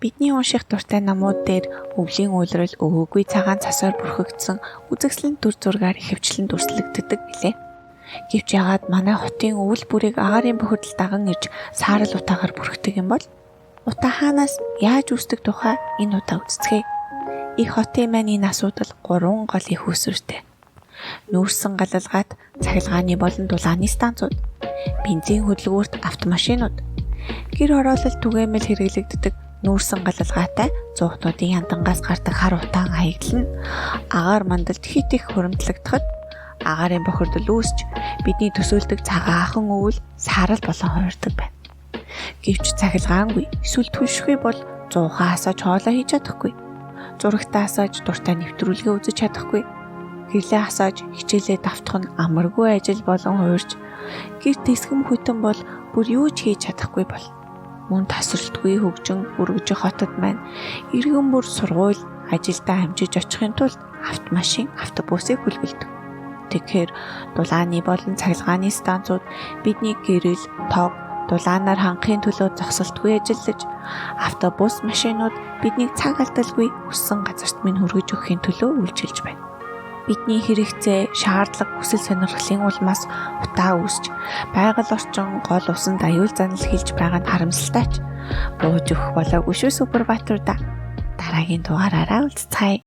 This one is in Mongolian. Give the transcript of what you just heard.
Бидний унших дуртай номууд дээр өвлийн улирал өвөөгүй цагаан цасаар бүрхэгдсэн үзэсгэлэн дүр зургаар ихэвчлэн дүрслэгддэг билээ. Гэвч яагаад манай хотын өвөл бүрийг агаарын бохирдол даган ирж саарал утаагаар бүрхдэг юм бол? Утаа хаанаас яаж үүсдэг тухай энэ удаа үздэцгээе. Их хотын маань энэ асуудал 3 гол их үүсвэртэй. Нүүрсэн галалгаат, цахилгааны болон дулааны станцууд, бензин хөдөлгүүрт автомашинууд, гэр хороолол түгээмэл хэрэглэгддэг нүүрсэн галалгаатай зуухнуудын яндангаас гардаг хар утаан хаягдал нь агаар мандалд хит их хуримтлагдахад агаарын бохирдол үүсч бидний төсөөлдөг цагаахан өвөл саарал болон хувирдаг байна. Гэвч цахилгаангүй эсвэл түлшгүй бол зуухаа асааж хоолоо хийж чадахгүй. Зурагтаа асааж дуртай нэвтрүүлгээ үзэж чадахгүй. Гэрлээ асааж хичээлээ давтах нь амаргүй ажил болон хувирч гэр тэсгэм хүйтэн бол бүр юу ч хийж чадахгүй бол. Мөн тасралтгүй хөгжин өргөжих хотод маань иргэн бүр сургууль ажилдаа амжиж очихын тулд автомашин, автобусыг хүлгэлдэг. Тэгэхээр дулааны болон цахилгааны станцууд бидний гэрэл, тог, дулаанаар хангахын төлөө зогсолтгүй ажиллаж, автобус, машинууд биднийг цаг алдалгүй хүссэн газарт минь хүргэж өгөхийн төлөө үйлчилж байна. Бидний хэрэгцээ, шаардлага, хүсэл сонирхлын улмаас утаа үүсч, байгаль орчин гол усанд аюул занал хэлж байгаа нь харамсалтай ч бууж өгөх болоогүй шүү Супербаатар да. Дараагийн дугаараараа уулзцгаая.